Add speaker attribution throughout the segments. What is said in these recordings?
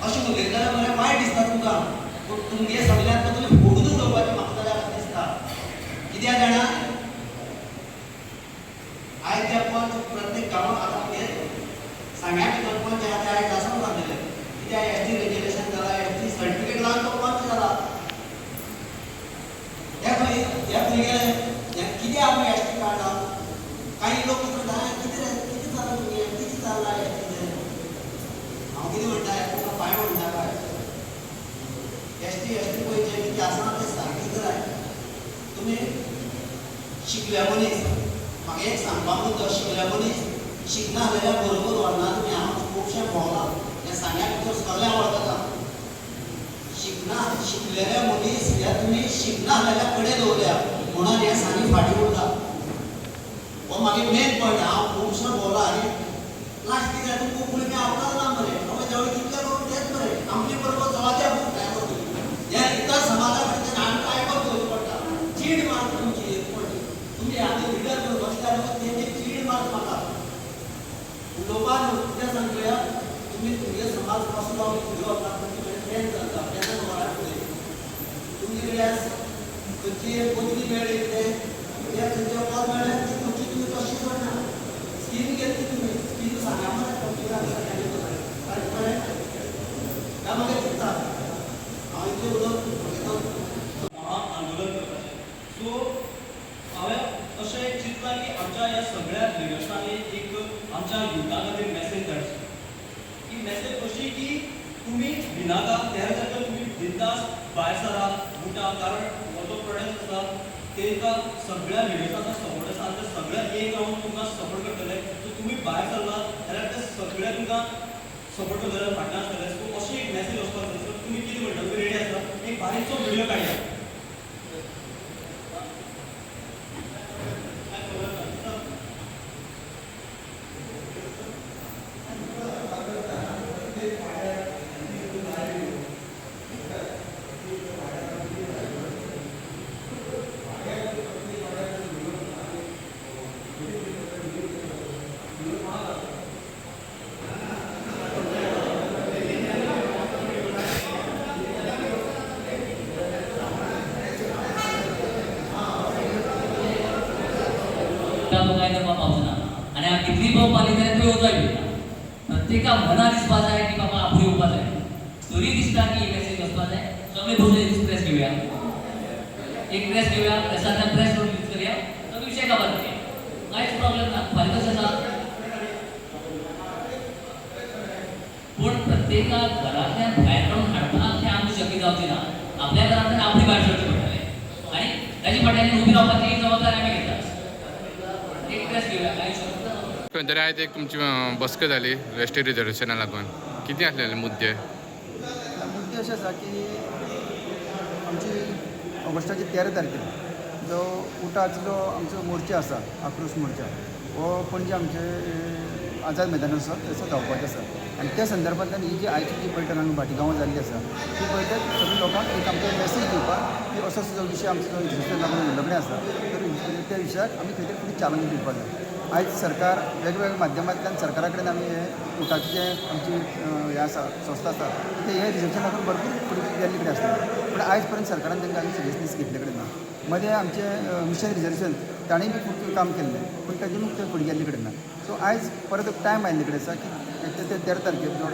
Speaker 1: अशें उलयता जाल्यार मरे वायट दिसता तुमकां, पूण तुमगे सगल्यांक तुमी फोडून उडोवपाचें म्हाका जाल्यार अशें दिसता. कित्याक जाणा, आयज त्या पंच प्रत्येक गांवांत आतां म्हणजे सांग्या भितर पंच आहा ते आयज आसून बांदलेले. कित्याक एस टी रिजर्वेशन जाला, एस टी सर्टिफिकेट लावन तो पंच जाला. हे खंय हे खंय गेले? कितें आमी एस टी काडला? कांय लोक कितें म्हणटा, कितें रे कितें जालां तुमगें, कितें चल्लां एस टीचें? हांव कितें म्हणटा, तुमकां पांय म्हणटा काय एस टी एस टी पळय जें कितें आसा तें सारकें कराय. तुमी शिकल्या मनीस, म्हाका एक सांगपाक मुद्दो, शिकल्या मनीस शिकना जाल्यार बरोबर व्हरना तुमी. हांव खुबशें भोंवलां, हें सांग्या भितर सगळ्यांक वळखता. शिकना शिकलेले मनीस हे तुमी शिकना जाल्यार कडेन दवरल्या म्हणून हे सांगी फाटीं उरता. हो मागीर मेन पॉयंट. हांव खुबशें भोंवलां आनी लास्ट कितें तुमकां फुडें बी आवडना ना मरे. हांव जवळ कितले करून तेच मरे आमचे बरोबर जवळच्या खूब काय करतली हे इतर समाजा कडच्यान आमकां आयकून घेवचें पडटा. चीड मारता तुमची एक पडटी. तुमी आतां लिडर करून बसल्यार तेंचे चीड मारता म्हाका उलोवपा न्हू. कितें सांगया, तुमी तुमगे समाज कसो जावन फुडें वता, तुमचे कडेन प्लॅन चलता, प्लॅनान व्हरा फुडें. तुमचे कडेन खंयची एक पदवी मेळ्ळी, कितें कित्याक खंयचें पद मेळ्ळें, ती खंयची तुमी तशी सोडना. स्कीम घेतली तुमी, स्कीम सांगा मरे कंप्युटर करें काय म्हाका चिंता. हांव इतलें उलोवन म्हाका तो
Speaker 2: महा आंदोलन करपाचें. सो हांवें अशें चिंतलां की आमच्या ह्या सगळ्या लिडर्सांनी एक आमच्या युथा खातीर मॅसेज धाडची. ही मॅसेज अशी की तुमी भिनाका, 13 तारखेर तुमी बिंदास भायर सरा उठा, कारण हो जो प्रोटेस्ट आसा तेंकां सगळ्या लिडर्सांचो सपोर्ट आसा आनी ते सगळे एक रावन तुमकां सपोर्ट करतले. सो तुमी भायर सरला जाल्यार ते सगळे तुमकां सपोर्ट करतले, फाटल्यान आसतले. सो अशी एक मॅसेज वचपाक जाय. सो तुमी कितें म्हणटा? तुमी रेडी आसा? एक बारीकसो व्हिडियो काडया. काय खबर ना?
Speaker 3: काय करपाक पावचो ना आनी हांव कितली भोंवपाक जाल्यार थंय वचोय बी ना. प्रत्येका मना दिसपा जाय की बाबा आपूण येवपा जाय, तरी दिसता की मेसेज वचपा जाय. सगळे बसून एक प्रेस घेवया, एक प्रेस घेवया, प्रेसांतल्यान प्रेस नोट यूज करया, तो विशय काबार करया, कांयच प्रॉब्लेम ना. फाल्यां कशें आसा, पूण प्रत्येकाक घरांतल्यान भायर काडून हाडपाक तें आमकां शक्य जावची ना. आपल्या घरांतल्यान आपली भायर सरचें पडटलें आनी ताचे फाटल्यान उबी रावपाची जबाबदारी आमी घेतात. एक प्रेस घेवया, कांय शकता.
Speaker 4: खंय तरी आयज एक तुमची बसका जाली एस टी रिजर्वेशना लागून, कितें आसलेले मुद्दे?
Speaker 5: मुद्दे अशें आसा की आमची ऑगस्टाची 13 तारखेर जो उटाचो जो आमचो मोर्चा आसा, आक्रोश मोर्चा, हो पणजे आमचे आझाद मैदानार आसा थंयसर जावपाचो आसा. आनी त्या संदर्भांतल्यान ही जी आयची जी बैठक हांगा भाटी गांवां जाल्ली आसा, ती बैठक सगळ्या लोकांक एक आमकां मेसेज दिवपाक की असो असो जो विशय आमचो जो रिजर्वेशन लागून लग्न आसा, तर त्या विशयाक आमी खंय तरी फुडें चॅलेंज दिवपाक जाय. आयज सरकार वेगवेगळ्या माध्यमांतल्यान सरकारा कडेन आमी हे उटाची जे आमची हें आसा संस्था आसा ते हे रिजर्वेशन लागून भरपूर फुडें गेल्ले कडेन आसले, पूण आयज पर्यंत सरकारान तांकां आमी सिरियसनेस घेतले कडेन ना. मदें आमचें मिशन रिजर्वेशन ताणें बी खूब काम केल्लें, पूण ताजें तें फुडें गेल्ले कडेन ना. सो आयज परत एक टायम आयिल्ले कडेन आसा की ते 13 तारखेर जो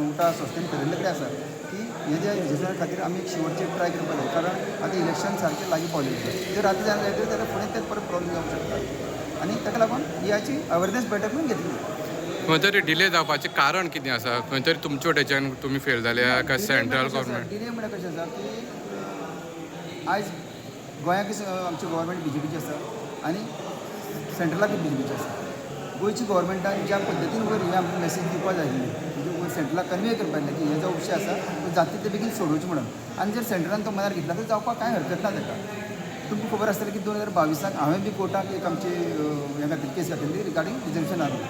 Speaker 5: उटा संस्थेन ठरयल्ले कडेन आसा की हे जे रिजर्वेशना खातीर आमी एक शेवटचें ट्राय करपाक जाय, कारण आतां इलेक्शन सारकें लागीं पावलें आसा. जर आतां जालें जाल्यार फुडें ते परत प्रॉब्लेम जावंक शकता आनी ताका लागून ही आयची अवेरनेस बैठक म्हणून घेतली.
Speaker 4: खंय तरी डिले जावपाचें कारण कितें आसा? खंय तरी तुमचे वटेच्यान तुमी फेल जाल्या काय सेंट्रल गव्हर्मेंट?
Speaker 5: डिले म्हळ्यार कशें आसा की आयज गोंयाक आमची गव्हर्मेंट बीजेपीची आसा आनी सेंट्रलाक बीजेपीची आसा. गोंयची गव्हर्मेंटान ज्या पद्दतीन वयर हे आमकां मेसेज दिवपाक जाय आशिल्ली, म्हणजे वयर सेंट्रलाक कन्वे करपाक जाय की हे जो विशय आसा तो जाता तितले बेगीन सोडोवचो म्हणून, आनी जर सेंट्रलान तो मनार घेतला तर जावपाक कांय हरकत ना ताका. तुमकां खबर आसतलें की 2022 हांवें बी कोर्टाक एक आमची हें घातली, केस घातलेली रिगार्डींग रिजर्वेशन लागून.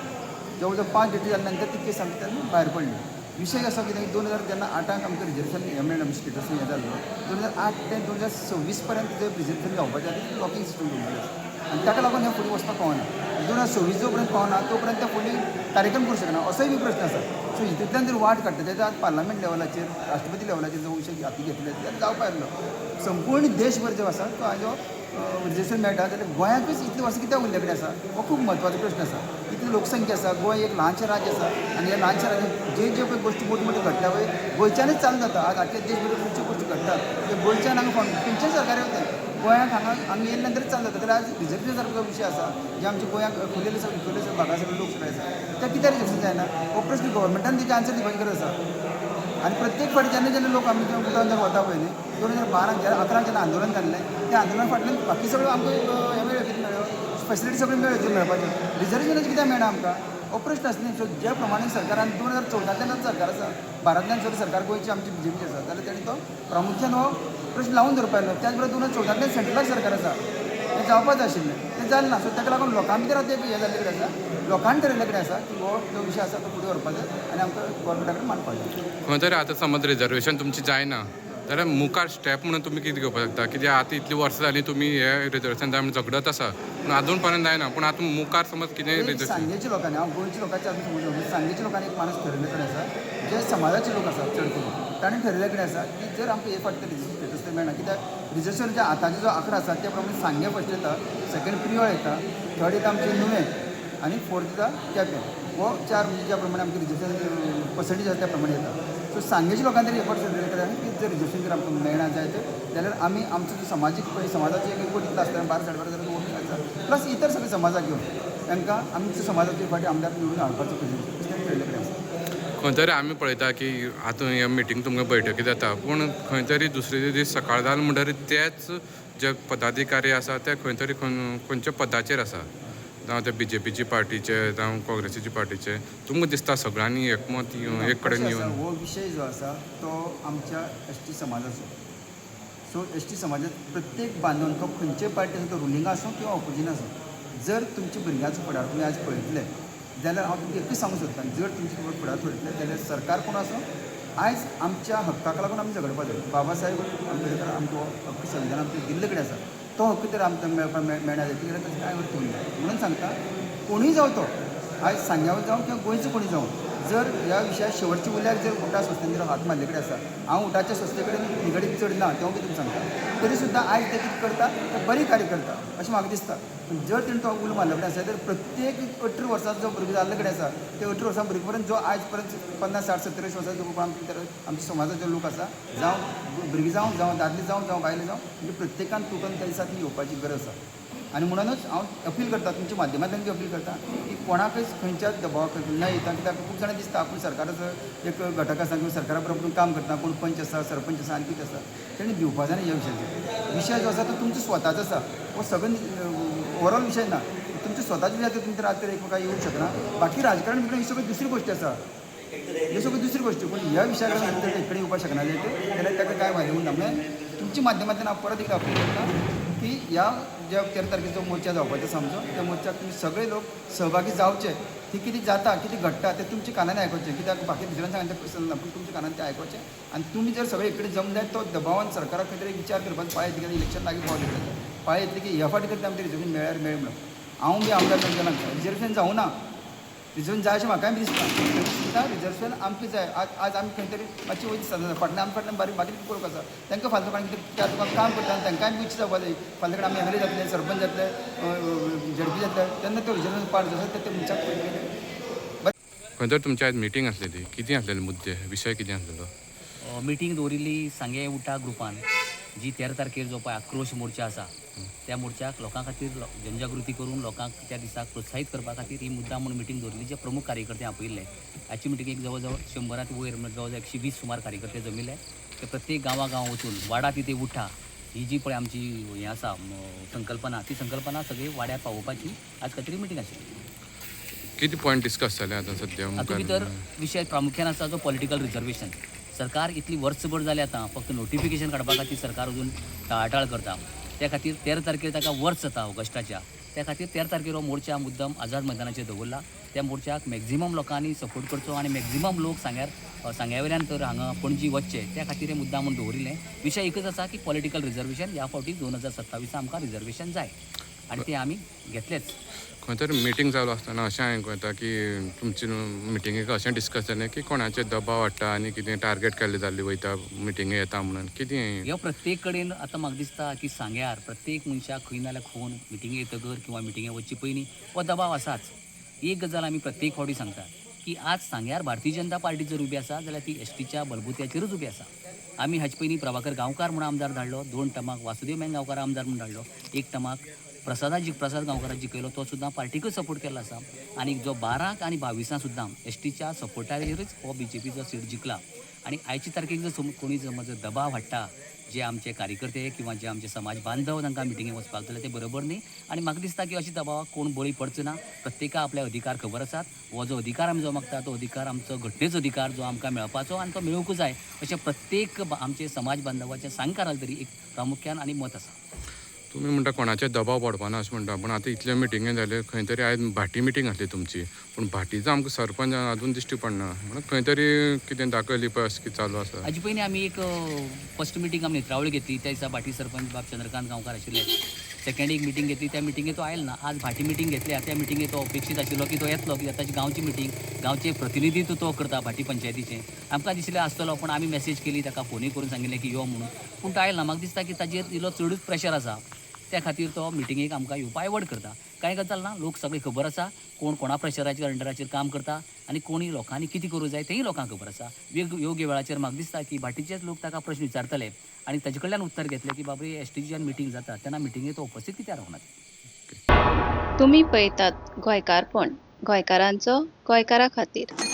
Speaker 5: जवळ जवळ 5 डेटी जाल्या नंतर ती केस आमची तेन्ना भायर पडली. विशय असो कितें 2008 आमकां रिजर्वेशन हें मेळ्ळें, आमचें स्टेटस हें जाल्लो. 2008 ते 2026 पर्यंत जें रिजर्वेशन जावपाचें आसा तें लॉकींग सिस्टम दवरिल्ली आसा. आनी ताका लागून हें फुडें वचपाक पावना. 2026 जो पर्यंत पावना तो पर्यंत ते फुडली कार्यक्रम करूं शकना असोय बी प्रश्न आसा. सो हितूंतल्यान जर वाट काडटा जाल्यार आज पार्लमेंट लेवलाचेर, राष्ट्रपती लेवलाचेर जो विशय हाती घेतले जाल्यार जावपा आसलो. संपूर्ण देशभर जो आसा तो हाजो रिजर्वेशन मेळटा जाल्यार गोंयांतूच इतलीं वर्सां कित्याक उरले कडेन आसा हो खूब म्हत्वाचो प्रश्न आसा. इतली लोकसंख्या आसा, गोंय एक ल्हानशें राज्य आसा आनी ह्या ल्हानशा राज्यांत जे जे पळय गोश्टी मोट्यो मोट्यो घडटा पळय गोंयच्यानूच चालू जाता. आज आख्खे देशभर खुबश्यो गोश्टी घडटात त्यो गोंयच्यान हांगा खंयच्याय सरकार येवं गोंयांत हांगा आमी येयले नंतरच चालू जाता. जाल्यार आज रिजर्वेशन सारको विशय आसा जे आमच्या गोंयांत खुलेले सगळे खुलेले भागा सगळे लोक सगळे आसा ते कित्याक रिजर्वेशन जायना हो प्रश्न गव्हर्मेंटान तेजे आन्सर दिवपाची गरज आसा. आनी प्रत्येक फावटी जेन्ना जेन्ना लोक आमी उठावन जेन्ना वता पळय न्ही 2012 2011 जेन्ना आंदोलन जाल्लें त्या आंदोलना फाटल्यान बाकी सगळ्यो आमकां हें मेळ्ळ्यो, कितें मेळ्ळ्यो फेसिलिटी सगळ्यो मेळ्ळ्यो ज्यो मेळपाच्यो, रिजर्वेशनाचें कित्याक मेळना आमकां हो प्रश्न आसा न्ही. सो ज्या प्रमाणे सरकारान 2014 सरकार आसा, भारतांतल्यान सगळें सरकार गोंयची आमची बीजेपीची आसा जाल्यार तेणी तो प्रामुख्यान हो प्रश्न लावून धरपा आयलो. त्याच बरोबर 2014 सेंट्रलाक सरकार आसा तें जावपाक जाय आशिल्लें तें जालें ना. सो ताका लागून लोकां भितर आतां एक हें जाल्ले कडेन आसा, लोकांनी ठरयल्ले कडेन आसा की हो जो विशय आसा तो फुडें व्हरपाक जाय आनी आमकां गव्हर्मेंटा कडेन मांडपाक जाय.
Speaker 4: खंय तरी आतां समज रिजर्वेशन तुमची जायना जाल्यार मुखार स्टेप म्हणून तुमी कितें घेवपाक शकता? कित्याक आतां इतलीं वर्सां जालीं तुमी हे रिजर्वेशन जाय म्हणून झगडत आसा पूण आजून पर्यंत जायना. पूण आतां मुखार समज कितें रिजर्वेशन
Speaker 5: सांगेच्या लोकांनी, हांव गोंयच्या लोकांचे आजून समजूं, सांगेच्या लोकांनी एक माणूस ठरयल्ले कडेन आसा, जे समाजाचे लोक आसा चड करून ताणें ठरयल्ले कडेन आसा की जर आमकां हे फावटी रिजर्वेशन स्टेटस तर मेळना कित्याक रिजर्वेशन जे आतांचो जो आंकडो आसा त्या प्रमाणे सांगे फर्स्ट येता, सेकंड प्रियोळ येता, थर्ड येता आमचें नुवें आनी फोर्थ येता केपें. हो चार म्हणजे ज्या प्रमाणे आमचें रिजर्वेशन पर्संटेज आसा त्या प्रमाणे येता. सो सांगेच्या लोकांनी तरी एफर्ट ठरयल्ले कडेन आसा की जर रिजर्वेशन जर आमकां मेळना जायत जाल्यार आमी आमचो जो समाजीक पळय समाजाचो एक एकवट इतलो आसता 12 साडे 12 हजार वोट आसा प्लस इतर सगळे समाजाक घेवन तांकां आमच्या समाजाचे फाटी आमदार निवडून हाडपाचो प्रयत्न ठरयल्ले कडेन आसा.
Speaker 4: खंय तरी आमी पळयता की आतां हे मिटींग तुमकां बैठकी जाता पूण खंय तरी दुसरे दीस सकाळ जाल म्हणटरीर तेच जे पदाधिकारी आसा ते खंय तरी खंयच्या पदाचेर आसा, जावं ते बीजेपीची पार्टीचे जावं काँग्रेसीचे पार्टीचे, तुमकां दिसता सगळ्यांनी एकमत एक कडेन येवन
Speaker 5: हो विशय जो आसा तो आमच्या एस टी समाजाचो. सो एस टी समाजांत प्रत्येक बांदून तो खंयचे पार्टी आसूं, तो रुलिंग आसूं किंवा ऑपोजिशन आसूं, जर तुमच्या भुरग्यांचो फुडार तुमी आज पळयतले जाल्यार हांव तुमकां एकूच सांगूंक सोदता, जर तुमचे फुडार पळयतले जाल्यार सरकार कोण आसूं आयज आमच्या हक्काक लागून आमी झगडपाक जाय. बाबासाहेब आंबेडकर आमकां हो हक्क संविधान आमचें दिल्ले कडेन आसा तो हक्क तर आमकां मेळपाक मेळना जायत जाल्यार ताचें कांय अर्थ उरना. म्हणून सांगता कोणूय जावं तो आयज सांग्यावर जावं किंवा गोंयचो कोणूय जावं जर ह्या विशया शेवटच्या उल्याक जर उटा संस्थेन जर हात मारले कडेन आसा, हांव उटाच्या संस्थे कडेन निगडीत चड ना तें बी तुमकां सांगता, तरी सुद्दां आयज ते कितें करता ते बरें कार्य करता अशें म्हाका दिसता. पूण जर तेणें तो उलो मारलो कडेन आसा जाल्यार प्रत्येक 18 वर्सां जो भुरगो जाल्ले कडेन आसा ते 18 वर्सां भुरगे पर्यंत जो आयज पर्यंत 50 60 70 वर्सां जो आमच्या समाजाचो लोक आसा, जावं भुरगीं जावं, जावं दादले जावं, जावं बायले जावं, म्हणजे प्रत्येकान तुकन त्या दिसा ती येवपाची गरज आसा. आनी म्हणूनच हांव अपील करता तुमच्या माध्यमांतल्यान बी अपील करता की कोणाकच खंयच्याच दबावाक न येता, कित्याक खूब जाणां दिसता आपूण सरकाराचो एक घटक आसा किंवा सरकारा बरोबर काम करता, कोण पंच आसा, सरपंच आसा आनी कितें आसा, तेणी भिवपा जायना. ह्या विशयाचेर विशय जो आसा तो तुमचो स्वताचो आसा, हो सगळो ओवरऑल विशय ना, तुमचो स्वताचो विशय तुमी रात एकमेकां येवंक शकना. बाकी राजकारण बिजकारण ही सगळी दुसरी गोश्टी आसा, ह्यो सगळ्यो दुसरी गोश्टी, पूण ह्या विशया कडेन एककडे येवपाक शकना जाल्यार ताका कांय फायदो उरना. म्हणल्यार तुमच्या माध्यमांतल्यान हांव परत एकदां अपील करता की ह्या ज्या 13 तारखेचो मोर्चा जावपाचो आसा आमचो, त्या मोर्चाक तुमी सगळे लोक सहभागी जावचे. ती कितें जाता कितें घडटा तें तुमच्या कानान आयकुचें, कित्याक बाकी दुसऱ्यान सांगता तें ना, पूण तुमच्या कानान तें आयकुचें आनी तुमी जर सगळे एककडे जमले तो दबावान सरकाराक खंय तरी विचार करपाक पाळी येतली, इलेक्शन लागीं पावलें पाळी येतली की ह्या फावटी तरी आमचें रिजर्वेशन मेळ्यार मेळ म्हणून. हांव बी आमदार जावन गेला, रिजर्वेशन जावं ना, रिजर्वेशन जाय अशें म्हाकाय बी दिसता, तरी सुद्दां रिजर्वेशन आमकां जाय. आज आज आमी खंय तरी मातशी वयता दिसता फाटल्यान आमच्या फाटल्यान बारीक बारीक लोक आसा तांकां फालतू कोणाक कितें त्या लोकांक काम करता तांकांय बी इच्छा जावपा जाय फाल्यां कडेन आमी एम एल ए जातले, सरपंच जातले, झेडपी जातले, तेन्ना तो रिजर्वेशन पार्ट जो आसा ते मनशाक पयलीं.
Speaker 4: खंय तर तुमची आयज मिटींग आसलेली, कितें आसलेले मुद्दे, विशय कितें आसलेलो?
Speaker 3: मिटींग दवरिल्ली सांगे उटा ग्रुपान, जी 13 तारखेर जो पळय आक्रोश मोर्चा आसा त्या मोर्चाक लोकां खातीर जनजागृती करून लोकांक त्या दिसाक प्रोत्साहीत करपा खातीर ही मुद्दा म्हूण मिटींग दवरिल्ली. जे प्रमुख कार्यकर्ते आपयिल्ले हाची मिटिंगेक जवळ जवळ 100 वयर म्हणजे जवळ जवळ 120 सुमार कार्यकर्ते जमिल्ले. ते प्रत्येक गांवा गांव वचून वाडा तिथे उठा ही जी पळय आमची हें आसा संकल्पना, ती संकल्पना सगळी वाड्यार पावोवपाची आज खातीर मिटींग आशिल्ली.
Speaker 4: कितें पॉयंट डिस्कस जाले आतां सद्या?
Speaker 3: हातूंत भितर विशय प्रामुख्यान आसा जो पॉलिटिकल रिजर्वेशन. सरकार इतली वर्सभर जालें आतां फक्त नोटिफिकेशन काडपा खातीर सरकार अजून टाळाटाळ करता. त्या खातीर 13 तारखेर ताका वर्स जाता ऑगस्टाच्या, त्या खातीर 13 तारखेर हो मोर्चा मुद्दम आझाद मैदानाचेर दवरला. त्या मोर्चाक मॅक्झिमम लोकांनी सपोर्ट करचो आनी मॅक्झिमम लोक सांग्यार सांग्या वयल्यान तर हांगा पणजी वचचे त्या खातीर हें मुद्दाम म्हूण दवरिल्लें. विशय एकच आसा की पॉलिटिकल रिजर्वेशन ह्या फावटी 2027 आमकां रिजर्वेशन जाय. आनी ते आमी घेतलेच.
Speaker 4: खंय तरी मिटींग चालू आसतना अशें आयकूं येता की तुमचे मिटिंगेक अशें डिस्कस जालें की कोणाचेर दबाव हाडटा आनी कितें टार्गेट केल्ले जाल्ले वयता मिटिंगे येता म्हणून कितें?
Speaker 3: ह्यो प्रत्येक कडेन आतां म्हाका दिसता की सांग्यार प्रत्येक मनशाक खंय नाल्यार खून मिटिंगे येतकर किंवा मिटिंगे वचचे पयलीं हो दबाव आसाच. एक गजाल आमी प्रत्येक फावटी सांगतात की आज सांग्यार भारतीय जनता पार्टी जर उबी आसा जाल्यार ती एसटीच्या बलबुत्याचेरूच उबी आसा. आमी हाचे पयलीं प्रभाकर गांवकार म्हूण आमदार धाडलो, 2 टर्माक वासुदेव मेन गांवकार आमदार म्हूण धाडलो, 1 टर्माक प्रसाद गांवकाराक जिखयलो, तो सुद्दां पार्टीकूच सपोर्ट केल्लो आसा. आनी जो 12 आनी 22 सुद्दां एसटीच्या सपोर्टाचेरूच हो बीजेपीचो सीट जिखला. आनी आयचे तारखेक जर कोणी समज दबाव हाडटा जे आमचे कार्यकर्ते किंवा जे आमचे समाज बांधव तांकां मिटिंगे वचपाक जाल्यार ते बरोबर न्ही. आनी म्हाका दिसता की अशे दबावाक कोण बळी पडचो ना. प्रत्येकाक आपले अधिकार खबर आसात. हो जो अधिकार आमी जो मागता तो अधिकार आमचो घटनेचो अधिकार जो आमकां मेळपाचो आनी तो मेळोवंकूच जाय अशें प्रत्येक आमचे समाज बांधवाचे सांगकाराल तरी एक प्रामुख्यान आनी मत आसा.
Speaker 4: तुमी म्हणटा कोणाचेर दबाव पडपाना अशें म्हणटा, पूण आतां इतल्यो मिटिंगे जाल्यो, खंय तरी आयज भाटी मिटींग आसली तुमची, पूण भाटीचो आमकां सरपंच अजून दिश्टी पडना, म्हणून खंय तरी कितें दाखयली पळय अशें कितें चालू आसा.
Speaker 3: हाजे पयलीं आमी एक फर्स्ट मिटींग आमी नेत्रावळी घेतली, त्या दिसा भाटी सरपंच बाब चंद्रकांत गांवकार आशिल्ले. सेकंड एक मिटींग घेतली, त्या मिटिंगे तो आयलो ना. आज भाटी मिटींग घेतल्या, त्या मिटिंगे तो अपेक्षीत आशिल्लो की तो येतलो, कित्याक ताची गांवची मिटींग, गांवचे प्रतिनिधित्व तो करता भाटी पंचायतीचें. आमकां दिसलें आसतलो, पूण आमी मॅसेज केली ताका, फोनूय करून सांगिल्लें की यो म्हणून, पूण तो आयलो ना. म्हाका दिसता की ताजेर इल्लो चडूच प्रेशर आसा, त्या खातीर तो मिटिंगेक आमकां येवपा एवॉयड करता. कांय गजाल ना, लोक सगळें खबर आसा कोण कोणा प्रेशराचेर अंडराचेर काम करता आनी कोणी लोकांनी कितें करूं जाय तेंय लोकांक खबर आसा. योग्य वेळाचेर म्हाका दिसता की भाटीचेच लोक ताका प्रश्न विचारतले आनी ताजे कडल्यान उत्तर घेतले की बाबा एसटीच्यान मिटींग जाता तेन्ना मिटिंगेक तो उपस्थित कित्याक रावना.
Speaker 6: तुमी पळयतात गोंयकारपण, गोंयकारांचो गोंयकारा खातीर.